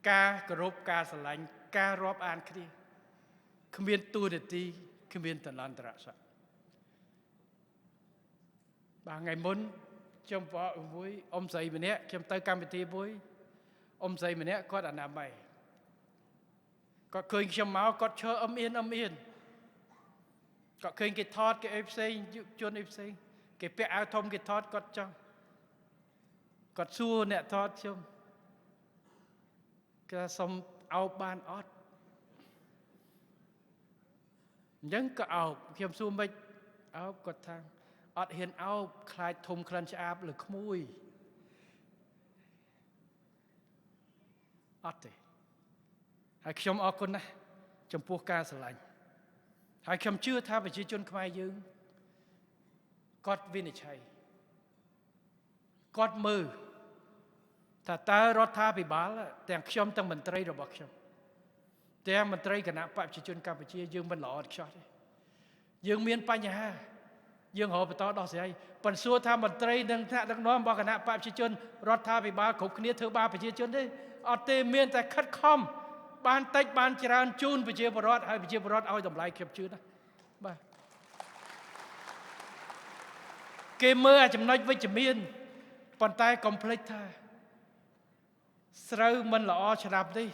ការគោរពការស្រឡាញ់ការរាប់អានគ្នាគ្មានតួនាទីគ្មានឋានន្តរស័ក្តិបាទថ្ងៃមុនខ្ញុំបកមួយអ៊ំស្រីម្នាក់ខ្ញុំទៅកម្មវិធីមួយអ៊ំស្រីម្នាក់គាត់អនាម័យគាត់ឃើញខ្ញុំមកគាត់ឈរអឹមអៀនអឹមអៀនគាត់ឃើញគេថតគេអីផ្សេងជនអីផ្សេងគេពាក់អាវធំគេថតគាត់ចង់គាត់សួរអ្នកថតខ្ញុំគេសុំអោបបានអត់អញ្ចឹងក៏អោបខ្ញុំសួរមិនអោបគាត់ថាអត់ហ៊ានអោបខ្លាចធំក្លិនឆ្អាបលើក្មួយអត់ទេហើយខ្ញុំអរគុណណាស់ចំពោះការស្រឡាញ់ហើយខ្ញុំជឿថាប្រជាជនខ្មែរយើងគាត់វិនិច្ឆ័យគាត់មើលថាតើរដ្ឋាភិបាលទាំងខ្ញុំទាំងមន្ត្រីរបស់ខ្ញុំទាំងមន្ត្រីគណៈបក្សប្រជាជនកម្ពុជាយើងមិនល្អឥតខ្ចោះទេយើងមានបញ្ហាយើងរកបន្តដោះស្រាយប៉ុន្តែសួរថាមន្ត្រីនិងថ្នាក់ដឹកនាំរបស់គណៈបក្សប្រជាជនរដ្ឋាភិបាលគ្រប់គ្នាធ្វើបាបប្រជាជនទេអត់ទេមានតែខិតខំបានតិចបានច្រើនជូនប្រជាពលរដ្ឋហើយប្រជាពលរដ្ឋឲ្យតម្លៃខ្ញុំជឿណាស់បាទគេមើលអាចំណុចវិជ្ជមានប៉ុន្តែកុំភ្លេចថាស្រូវមិនល្អឆ្នាំនេះ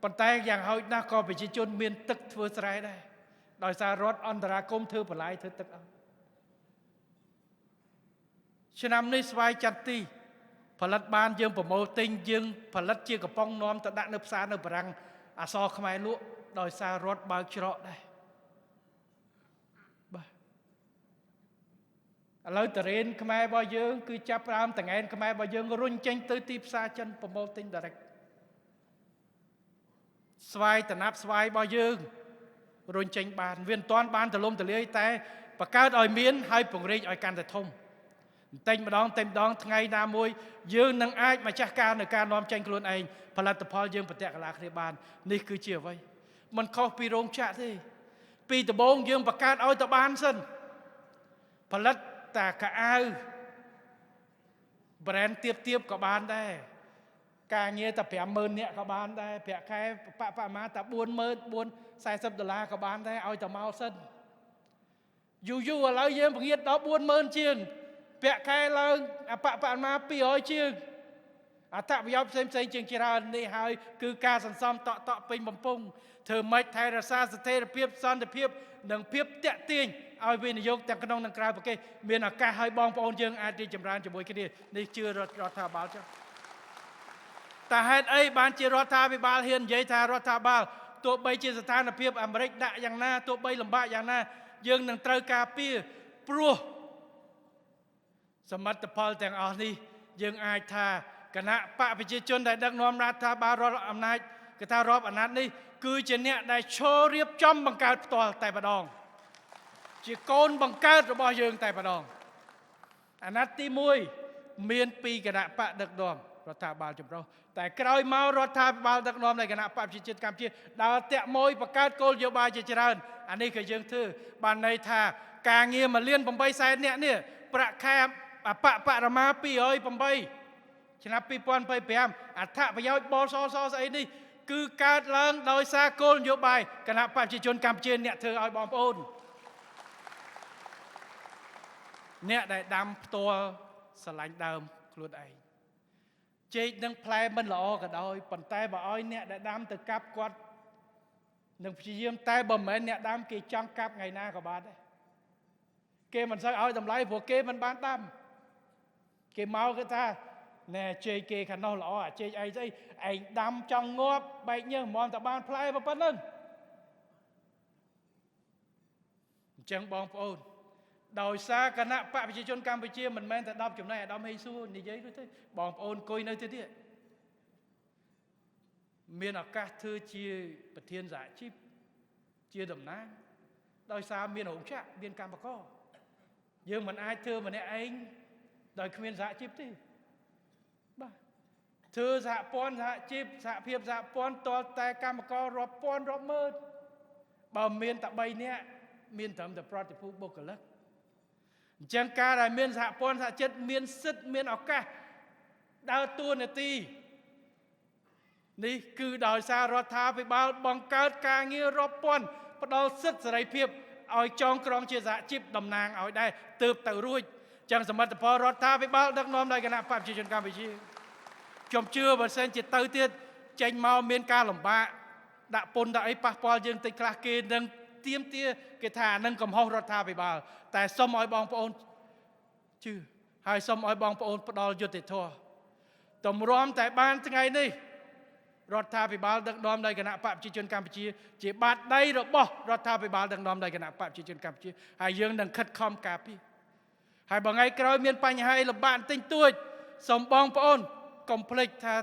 ប៉ុន្តែយ៉ាងហោចណាស់ក៏ប្រជាជនមានទឹកធ្វើស្រែដែរដោយសាររដ្ឋអន្តរាគមធ្វើបន្លាយធ្វើទឹកឲ្យឆ្នាំនេះស្វាយចន្ទីផលិតបានយើងប្រមូលទិញយើងផលិតជាកំប៉ុងនាំទៅដាក់នៅផ្សារនៅបារាំងអសរខ្មែរលក់ដោយសាររដ្ឋបើកច្រកដែរបាទឥឡូវតរេនខ្មែររបស់យើងគឺចាប់ផ្ដើមតងែនខ្មែររបស់យើងរុញចេញទៅទីផ្សារចិនប្រមូលទិញ direct ស្វាយតំណាប់ស្វាយរបស់យើងរុញចេញបានវាមិនទាន់បានទលំទលាយតែបង្កើតឲ្យមានហើយពង្រីកឲ្យកាន់តែធំបន្តិចម្ដងតែម្ដងថ្ងៃណាមួយយើងនឹងអាចម្ចាស់ការនៅការនាំចេញខ្លួនឯងផលិតផលយើងប្រតិកលាគ្នាបាននេះគឺជាអ្វីមិនខុសពីរោងចក្រទេពីដំបូងយើងបង្កើតឲ្យទៅបានសិនផលិតតាកៅ brand ទៀបទៀបក៏បានដែរការងារតែ50000នាក់ក៏បានដែរប្រាក់ខែបបមាតែ40000 440ដុល្លារក៏បានដែរឲ្យតែមកសិនយូរយូរឥឡូវយើងពង្រៀនដល់40000ជាងប្រាក់ខែឡើងអបបមា200ជាងអត្ថប្រយោជន៍ផ្សេងផ្សេងជាងច្រើននេះហើយគឺការសន្សំតក់តក់ពេញបំពង់ធ្វើម៉េចថែរក្សាស្ថិរភាពសន្តិភាពនិងភាពតាក់ទាញឲ្យវិនិយោគទាំងក្នុងនិងក្រៅប្រទេសមានឱកាសឲ្យបងប្អូនយើងអាចរីកចម្រើនជាមួយគ្នានេះជឿរដ្ឋាភិបាលចុះតែហេតុអីបានជារដ្ឋាភិបាលហ៊ាននិយាយថារដ្ឋាភិបាលទោះបីជាស្ថានភាពអាមេរិកដាក់យ៉ាងណាទោះបីលំបាកយ៉ាងណាយើងនឹងត្រូវការពារព្រោះសមិទ្ធផលទាំងអស់នេះយើងអាចថាគណៈបកប្រជាជនដែលដឹកនាំរដ្ឋាភិបាលរដ្ឋអំណាចគេថារាប់អាណត្តិនេះគឺជាអ្នកដែលឈររៀបចំបង្កើតផ្ទាល់តែម្ដងជាកូនបង្កើតរបស់យើងតែម្ដងអាណត្តិទី1មានពីរគណៈបកដឹកនាំរដ្ឋាភិបាលចម្រុះតែក្រោយមករដ្ឋាភិបាលដឹកនាំនៃគណៈបកប្រជាជាតិកម្ពុជាដើរតាក់មួយបង្កើតគោលនយោបាយជាច្រើនអានេះក៏យើងធ្វើបានន័យថាការងារ1,800,000នាក់នេះប្រាក់ខែអបបរមា208ឆ្នាំ2025អត្ថប្រយោជន៍បសសស្អីនេះគឺកើតឡើងដោយសារគោលនយោបាយគណៈបកប្រជាជនកម្ពុជាអ្នកធ្វើឲ្យបងប្អូនអ្នកដែលដាំផ្ទាល់ស្រឡាញ់ដើមខ្លួនឯងចេកនឹងផ្លែមិនល្អក៏ដោយប៉ុន្តែបើឲ្យអ្នកដែលដាំទៅកាប់គាត់នឹងព្យាយាមតែបើមិនមែនអ្នកដាំគេចង់កាប់ថ្ងៃណាក៏បានដែរគេមិនសូវឲ្យតម្លៃព្រោះគេមិនបានដាំគេមកគេថាណែចេកគេខាងនោះល្អអាចេកអីស្អីឯងដាំចង់ងាប់បែកញើសហ្មងតែបានផ្លែប៉ុណ្្នឹងអញ្ចឹងបងប្អូនដោយសារគណៈបកប្រជាជនកម្ពុជាមិនមែនតែ10ចំណែកអាដាមហេងសួរនិយាយនោះទេបងប្អូនអង្គុយនៅទីនេះមានឱកាសធ្វើជាប្រធានសហជីពជាតំណាងដោយសារមានរោងចក្រមានកម្មករយើងមិនអាចធ្វើម្នាក់ឯងដោយគ្មានសហជីពទេបាទធ្វើសហព័ន្ធសហជីពសហភាពសហព័ន្ធតលតែកម្មកររាប់ពាន់រាប់ម៉ឺនបើមានតែ3នាក់មានត្រឹមតែប្រតិភូបុគ្គលិកអញ្ចឹងការដែលមានសហព័ន្ធសហជីពមានសិទ្ធិមានឱកាសដើរតួនាទី នេះគឺដោយសាររដ្ឋាភិបាលបង្កើតការងាររាប់ពាន់ផ្ដល់សិទ្ធិសេរីភាពឲ្យចងក្រងជាសហជីពតំណាងឲ្យដែរទើបទៅរួចចឹងសមិទ្ធផលរដ្ឋាភិបាលដឹកនាំដោយគណៈបក្សប្រជាជនកម្ពុជាខ្ញុំជឿបើសិនជាទៅទៀតចេញមកមានការលំបាកដាក់ពន្ធដាក់អីប៉ះពាល់យើងតិចខ្លះគេនឹងទៀមទាគេថានឹងកំហុសរដ្ឋាភិបាលតែសូមឲ្យបងប្អូនជឿហើយសូមឲ្យបងប្អូនផ្ដល់យុត្តិធម៌តម្រាំតែបានថ្ងៃនេះរដ្ឋាភិបាលដឹកនាំដោយគណៈបក្សប្រជាជនកម្ពុជាជាបាតដៃរបស់រដ្ឋាភិបាលដឹកនាំដោយគណៈបក្សប្រជាជនកម្ពុជាហើយយើងនឹងខិតខំការពារហើយបើថ្ងៃក្រោយមានបញ្ហាលំបាកបន្តិចតួចសូមបងប្អូនកុំភ្លេចថា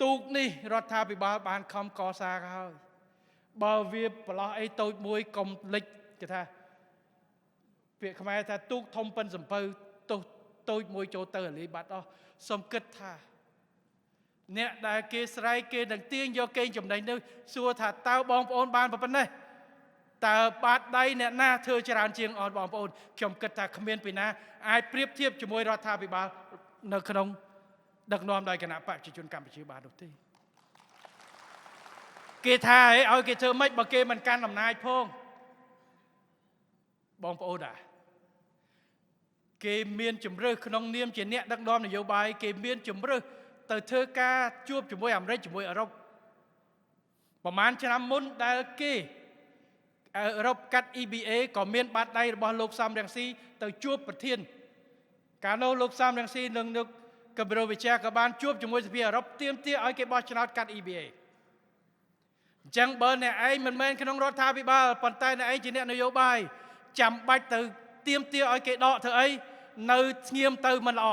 ទូកនេះរដ្ឋាភិបាលបានខំកសាងហើយបើវាប្រឡោះអីតូចមួយកុំលិចគេថាពាក្យខ្មែរថាទូកធំប៉ិនសំពៅទោះតូចមួយចូលទៅអាលីបាត់អស់សូមគិតថាអ្នកដែលគេស្រែកគេនឹងទាញយកកេងចំណេញនោះសួរថាតើបងប្អូនបានប៉ុណ្ណេះតើបាតដៃអ្នកណាធ្វើច្រើនជាងអត់បងប្អូនខ្ញុំគិតថាគ្មានពីណាអាចប្រៀបធៀបជាមួយរដ្ឋាភិបាលនៅក្នុងដឹកនាំដោយគណៈបក្សប្រជាជនកម្ពុជាបាននោះទេគេថាឲ្យគេធ្វើម៉េចបើគេមិនកាន់អំណាចផងបងប្អូនអាគេមានជំរើសក្នុងនាមជាអ្នកដឹកនាំនយោបាយគេមានជំរើសទៅធ្វើការជួបជាមួយអាមេរិកជាមួយអឺរ៉ុបប្រហែលឆ្នាំមុនដែលគេអឺរ៉ុបកាត់ EBA ក៏មានបាតដៃរបស់លោកសំរងស៊ីទៅជួបប្រធានកាលនោះលោកសំរងស៊ីនិងលោកកប្រូវិជាក៏បានជួបជាមួយសភាអឺរ៉ុបទាមទារឲ្យគេបោះឆ្នោតកាត់ EBA អញ្ចឹងបើអ្នកឯងមិនមែនក្នុងរដ្ឋាភិបាលប៉ុន្តែអ្នកឯងជាអ្នកនយោបាយចាំបាច់ទៅទាមទារឲ្យគេដកធ្វើអីនៅស្ងៀមទៅមិនល្អ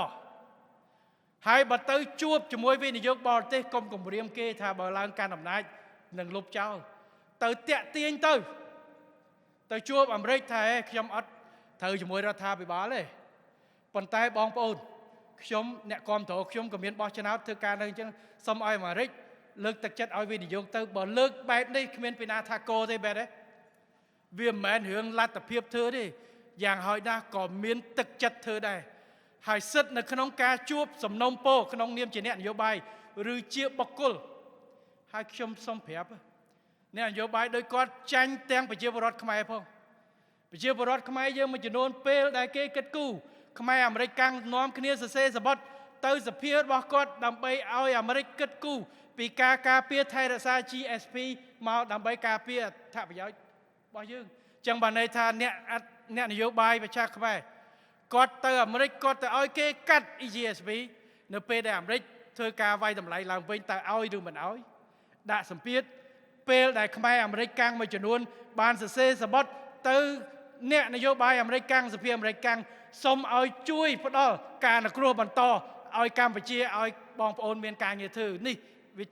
ហើយបើទៅជួបជាមួយវិនិយោគបរទេសកុំគម្រាមគេថាបើឡើងកាន់អំណាចនឹងលុបចោលទៅតាក់ទាញទៅទៅជួបអាមេរិកថាខ្ញុំអត់ត្រូវជាមួយរដ្ឋាភិបាលទេប៉ុន្តែបងប្អូនខ្ញុំអ្នកគ្រប់គ្រងខ្ញុំក៏មានបោះឆ្នោតធ្វើការនៅអញ្ចឹងសូមឲ្យអាមេរិកលើកទឹកចិត្តឲ្យវិនិយោគទៅបើលើកបែបនេះគ្មានពីណាថាកោទេបែបទេវាមិនមែនរឿងលទ្ធភាពធ្វើទេយ៉ាងហោចណាស់ក៏មានទឹកចិត្តធ្វើដែរហើយសិទ្ធិនៅក្នុងការជួបសំណុំពោក្នុងនាមជាអ្នកនយោបាយឬជាបុគ្គលហើយខ្ញុំសូមប្រាប់អ្នកនយោបាយដោយគាត់ចាញ់ទាំងប្រជាពលរដ្ឋខ្មែរផងប្រជាពលរដ្ឋខ្មែរយើងមួយចំនួនពេលដែលគេគិតគូរខ្មែរអាមេរិកកាំងនាំគ្នាសរសេរសម្បត្តិទៅសភារបស់គាត់ដើម្បីឲ្យអាមេរិកគិតគូរពីការការពារថែរក្សា GSP មកដើម្បីការពារអត្ថប្រយោជន៍របស់យើងចឹងបានន័យថាអ្នកអ្នកនយោបាយប្រជាខ្មែរគាត់ទៅអាមេរិកគាត់ទៅឲ្យគេកាត់ EGSP នៅពេលដែលអាមេរិកធ្វើការវាយតម្លៃឡើងវិញតើឲ្យឬមិនឲ្យដាក់សម្ពាធពេលដែលខ្មែរអាមេរិកកាំងមួយចំនួនបានសរសេរសម្បត្តិទៅអ្នកនយោបាយអាមេរិកកាំងសភាអាមេរិកកាំងសូមឲ្យជួយផ្ដល់ការអនុគ្រោះបន្តឲ្យកម្ពុជាឲ្យបងប្អូនមានការងារធ្វើនេះវា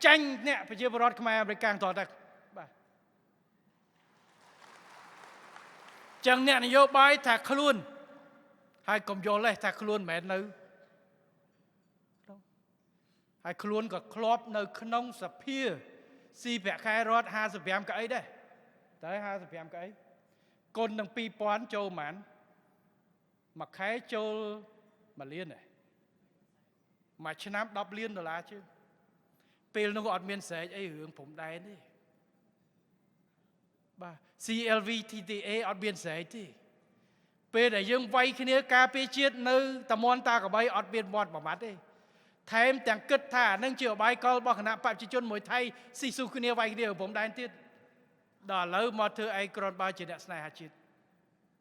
ចាញ់អ្នកប្រជាពលរដ្ឋខ្មែរអាមេរិកកាំងតទៅបាទចឹងអ្នកនយោបាយថាខ្លួនហើយកុំយល់ទេថាខ្លួនមិនមែននៅហើយខ្លួនក៏ធ្លាប់នៅក្នុងសភាស៊ីប្រាក់ខែរដ្ឋ55កៅអីដែរតែ55កៅអីគុណនឹង2000ចូលប៉ុន្មានមួយខែចូល1លានដែរមួយឆ្នាំ10លានដុល្លារជាងពេលនោះអត់មានស្រែកអីរឿងព្រំដែនទេបាទ CLV TTA អត់មានស្រែកទេពេលដែលយើងវាយគ្នាការពារជាតិនៅតំបន់តាកបីអត់មានមាត់មួយម៉ាត់ទេថែមទាំងគិតថានឹងជាអបាយកលរបស់គណៈបព្វជិជនមួយថៃស៊ីស៊ូគ្នាវាយគ្នាព្រំដែនទៀតដល់ឥឡូវមកធ្វើឯងគ្រាន់បើជាអ្នកស្នេហាជាតិ